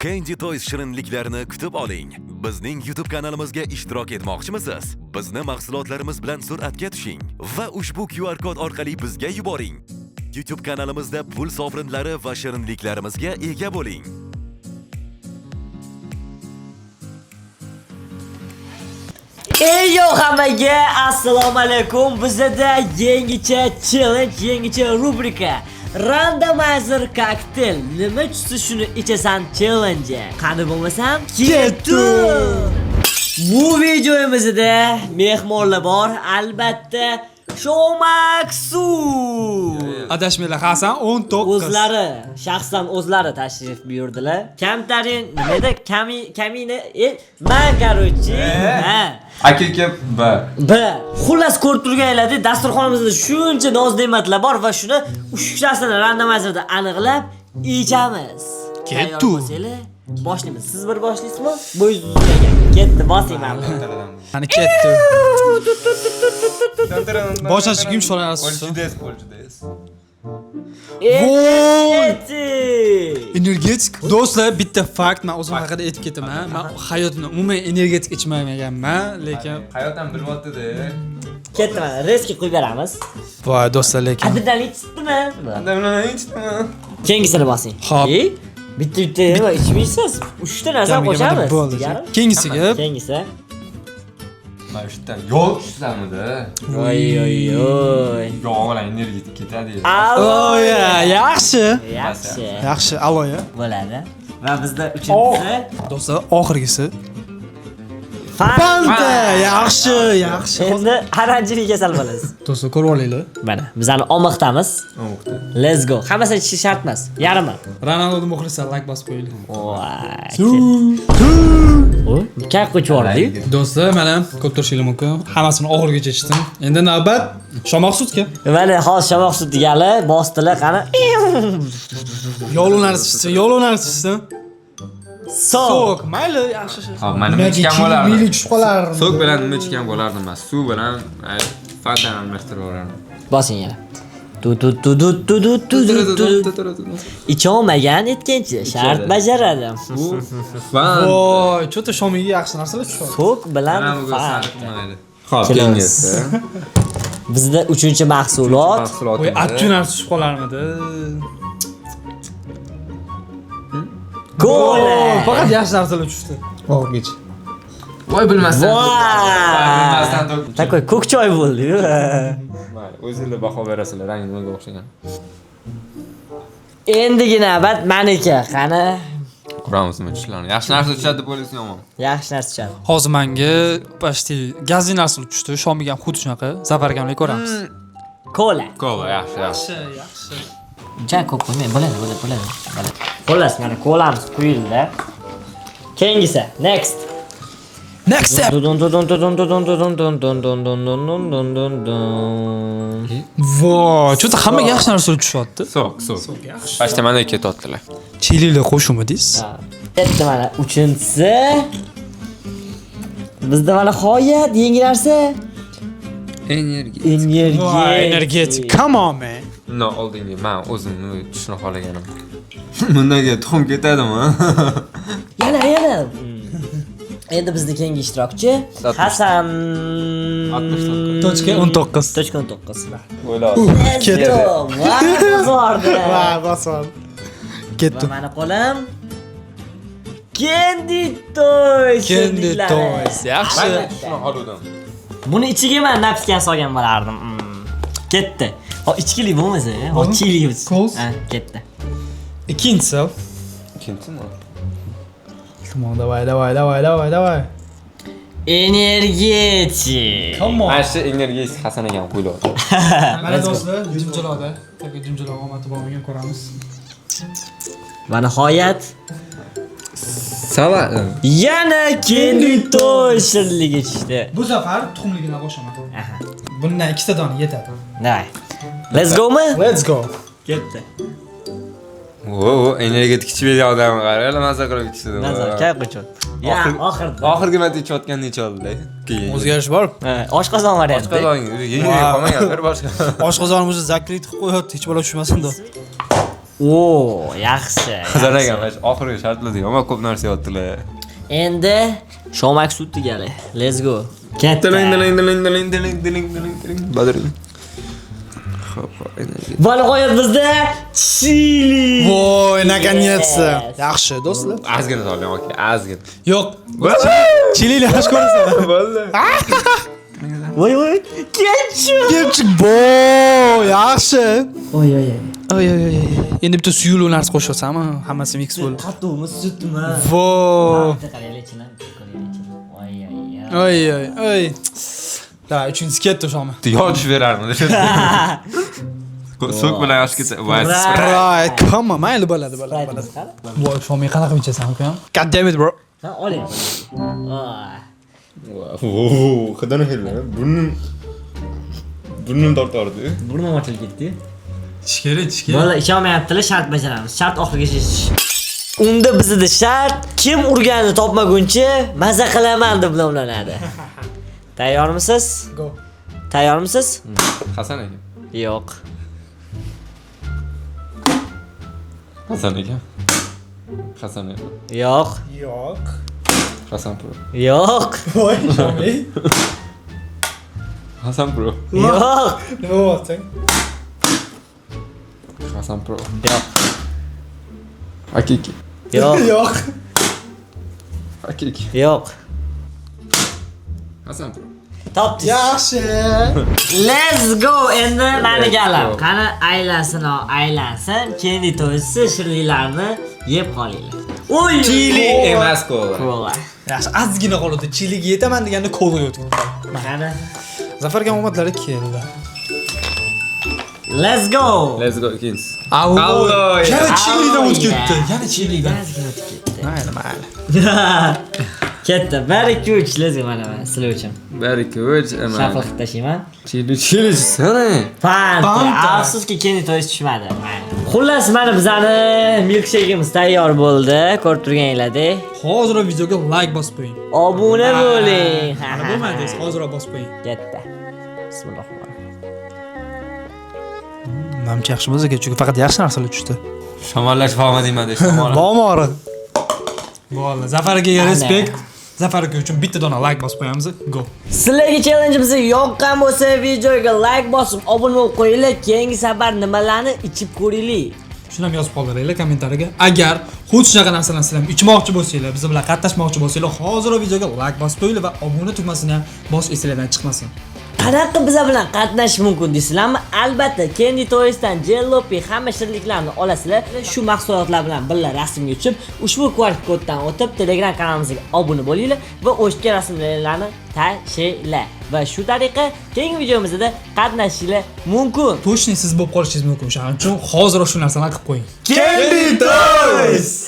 Candy Toys shirinliklarini kutib oling. Bizning YouTube kanalimizga ishtirok etmoqchimisiz? Bizni mahsulotlarimiz bilan suratga tushing va ushbu QR kod orqali bizga yuboring. YouTube kanalimizda pul sovrinlari va shirinliklarimizga ega bo'ling. Ey yo hammaga assalomu alaykum. Bizda yangicha challenge, yangicha rubrika. Randomizer cocktail. Nima tushsa shuni ichasan challenge. Qani bo'lmasam ketdi. Bu videomizda mehmonlar bor. Albatta Shomaksu. Adashmanglar, Hasan 19. O'zlari, shaxsan o'zlari tashrif buyurdilar. Kamtarin, nima edi? Kami, kamina, man короче. Ha. Aka B. B. Xullas ko'rib turganinglardek dasturxonimizda shuncha noz-ne'matlar bor va shuni uchtasini randomizerda aniqlab ichamiz. Ketdi. Tayyor bo'lsanglar, boshlaymiz. Siz bir boshlaysizmi? Bo'y uzagan. Ketdi, bosing mana. Qani ketdi. Boshlashi kim so'rayapsiz? Polchudes, polchudes. Voy! Energetik. Energetik. Do'stlar, bitta fakt, men o'zim haqida aytib ketaman. Men hayotimda umuman energetik ichmaganman, lekin Hayotan bilyapti-da. Ketdi mana, reski qo'yib beramiz. voy do'stlar, lekin Adrenalin chiqdimi? Adrenalin chiqdimi? Keyingisini bosing. Hop. Bitta bitta nima ichmaysiz? Uchta narsa Kamiga qo'shamiz. mana bo'ldi. Jigarim. Keyingisiga Keyingisi. Mana shu yerdan yo'l tushsamidi? Oy oy oy. Yog'i bilan energetik ketadi. Oy, yaxshi. Yaxshi. Yaxshi, aloya. Bo'ladi. Va bizda uchinchisi Do'stlar, oxirgisi. Fanta. Fanta, yaxshi, yaxshi. Endi oranjli kasal bo'lasiz. Do'stlar, ko'rib olinglar. Mana bizani omiqdamiz. Omiqda. Let's go. Hammasini ichish shart emas. Yarmi. Ronaldo muxlislar like bosib qo'yinglar. Voy. Kay qo'yib yubordik. Do'stlar, mana ko'rib turishingiz mumkin. Hammasini oxirigacha ichdim. Endi navbat Shomaqsudga. Mana hozir Shamoq sut degali bosdilar qani. Yo'l narsa ichsin, yo'l narsa ichsin. Sok. Sok, mayli, yaxshi. Hop, mana nima ichgan bo'lardim? Mili tushib qolar. Sok bilan nima ichgan bo'lardim men? Suv bilan Fantani almashtirib yuborardim. Bosing yana. Tu tu tu tu tu tu tu tu tu. Icholmagan etgancha shart bajaradi. Bu Fanta. Voy, cho'ta shomiga yaxshi narsalar tushadi. Sok bilan Mana bu Fanta. mayli. Hop, Kelamiz. keyingisi. Bizda uchinchi mahsulot. Voy, achchu narsa tushib qolarmidi? Kola. Faqat yaxshi narsalar tushdi. Oxirgicha. Voy bilmasdan. Voy. Bilmasdan to'kib. Такой ko'k choy bo'ldi-yu. Mayli, o'zinglar baho berasizlar, rangi nimaga o'xshagan. Endigi navbat maniki. Qani? Ko'ramizmi tushlarni. Yaxshi narsa tushadi deb o'ylaysan yomon. Yaxshi narsa tushadi. Hozir menga почти gazli narsa tushdi. Shomiga ham xuddi shunaqa. Zafar akamni ko'ramiz. Kola. Kola yaxshi, yaxshi. Yaxshi, yaxshi. Ja ko'p qo'ymang, bo'ladi, bo'ladi, bo'ladi. Bo'ladi. Xullas, mana kolamiz quyildi. Keyingisi, next. Next step. Dun dun dun dun dun dun dun dun dun dun dun dun dun dun dun dun. Voy, cho'ta hammaga yaxshi narsalar tushyapti. Sok, sok. Почти mana ketyaptilar. Chilili qo'shuvmidingiz? Ketdi mana uchinchisi. Bizda mana g'oyat yangi narsa. Energiya. Energetik. Voy, energetik. Come on, man. Bundan oldingi men o'zim nima tushuna xohlaganim. Bundaga tuxum ketadimi? Yana, yana. Endi bizni keyingi ishtirokchi Hasan. Tochka 19. Tochka 19. O'ylab. Ketdi. Voy, bozordi. Va, bosib. Ketdi. Va mani qo'lim Candy Toys. Candy shirinliklari. Toys. Yaxshi. Men tushuna xohladim. Buni ichiga men napitkan solgan bo'lardim. Ketdi. Hop, ichkilik bo'lmasa, hop, chili bo'lsa. Coles. Ha, ketdi. Ikkinchisi. Ikkinchisimi? Come on, давай, давай, давай, давай, давай. Energetik. Come on. Mana shu energetik Hasan akam qo'yiladi. Mana do'stlar, jimjiloqda. Taka jimjiloq omadi bormigan ko'ramiz. Va nihoyat Salat. yana Candy Toys shirinligi tushdi. Bu safar tuxumligini qo'shaman. Bundan ikkita dona yetadi. Давай. Let's go mi? Let's go. Ketdi. O, energetik ichib bergan odam qaranglar, maza qilib ichdi. Nazar, kayf qachon? Ya, oxirida. Oxirgi marta ichayotgan necha oldi? Keyin. O'zgarish bor. Ha, oshqozon varianti. Oshqozon yengil qolmagan, bir boshqa. Oshqozonimizni zakrit qilib qo'yapti, hech bola tushmasin deb. O, yaxshi. Hasan aka, mana shu oxirgi shartlarda yomon ko'p narsa yotdilar. Endi Shomak sut degali. Let's go. Katta. Diling diling diling diling diling diling diling diling. Badring. Xo'p, xo'p, energetik. Va nihoyat bizda chili. Voy, наконец-то. Yes. Yaxshi, do'stlar. Ozgina soling, aka, ozgina. Yo'q. Chilini yaxshi ko'rasan. Bo'ldi. Voy voy. Ketchup. Ketchup, bo, yaxshi. Oy oy oy. Oy oy oy. Endi bitta suyuqli narsa qo'shasanmi? Hammasi mix bo'ldi. Qattiqmi, sutmi? Vo. Bitta qaranglar ichini, ko'ringlar ichini. Oy oy oy. Oy oy oy. Давай, uchinchisi ketdi o'shami. Yotish berarmidi? So'k bilan yaxshi ketsa, voy. Sprite. Right, come on, mayli bo'ladi, bo'ladi, bo'ladi. Qani? Voy, shomi qanaqa qilib ichasan ukam? God damn it, bro. Ha, oling. Oy. Oo, hidini hidi. Burnim tortardi. Burnim ochilib ketdi. Ichish kerak, ichish kerak. Bolalar icholmayaptilar, shart bajaramiz. Shart oxirigacha ichish. Unda bizda shart kim urganini topmaguncha maza qilaman deb nomlanadi. Tayyormisiz? Go. Tayyormisiz? Hasan aka. Yo'q. Hasan aka. Hasan aka. Yo'q. Yo'q. Hasan pro. Yo'q. Voy, shomi. Hasan pro. Yo'q. Nima bo'lyapti? Hasan pro. Yo'q. Hakiki. Yo'q. Yo'q. Hakiki. Yo'q. Hasan pro. Topdingiz. Yaxshi. Let's go. Endi mani galam. go. Qani aylansin, o aylansin. Kendi to'ysi shirinliklarni yeb qolinglar. Oy! Chili emas kola. Kola. Yaxshi, ozgina qoldi. Chiliga yetaman deganda kolaga o'tib ketdi. Qani. Zafarga omadlari keldi. Let's go. Let's go ikkinchisi. Alloy. Alloy. Yana chilidan o'tib Alloy. ketdi. Yana chilidan. Ozgina o'tib ketdi. Mayli, mayli. Ketdi. 1 2 3 let's go mana mana sizlar uchun. 1 2 3 emas. Shuffle qilib tashlayman. Chili chili sana. Fanta. Fanta. Afsuski Kendi Toys tushmadi. Xullas, mana bizani milkshake'imiz tayyor bo'ldi. Ko'rib turganinglardek. Hoziroq videoga like bosib qo'ying. Obuna bo'ling. Mana bo'lmadingiz, hoziroq bosib qo'ying. Ketdi. Bismillahirrohmanirrohim. Manimcha yaxshi bo'lsa kerak, chunki faqat yaxshi narsalar tushdi. Shamollash bormi deyman de shamol. Bormi og'riq? Bo'ldi. Zafar akaga respekt. Zafar aka uchun bitta dona like bosib qo'yamiz. Go. Sizlarga challengeimiz yoqqan bo'lsa, videoga like bosib, obuna bo'lib qo'yinglar. Keyingi safar nimalarni ichib ko'ringlar. Shuni ham yozib qoldiringlar kommentariyaga. Agar xuddi shunaqa narsalarni sizlar ham ichmoqchi bo'lsanglar, biz bilan qatnashmoqchi bo'lsanglar, hoziroq videoga like bosib qo'yinglar va obuna tugmasini ham bosish esinglardan chiqmasin. Qanaqa biza bilan qatnashish mumkin deysizlarmi? Albatta, Candy Toys'dan Jellopi hamma shirinliklarni olasizlar. Shu mahsulotlar bilan birga rasmga tushib, ushbu QR koddan o'tib Telegram kanalimizga obuna bo'linglar va o'shga rasmlarni tashlanglar. Va shu tariqa keyingi videomizda qatnashishinglar mumkin. Точно siz bo'lib qolishingiz mumkin. O'shaning uchun hoziroq shu narsalarni qilib qo'ying. Candy Toys!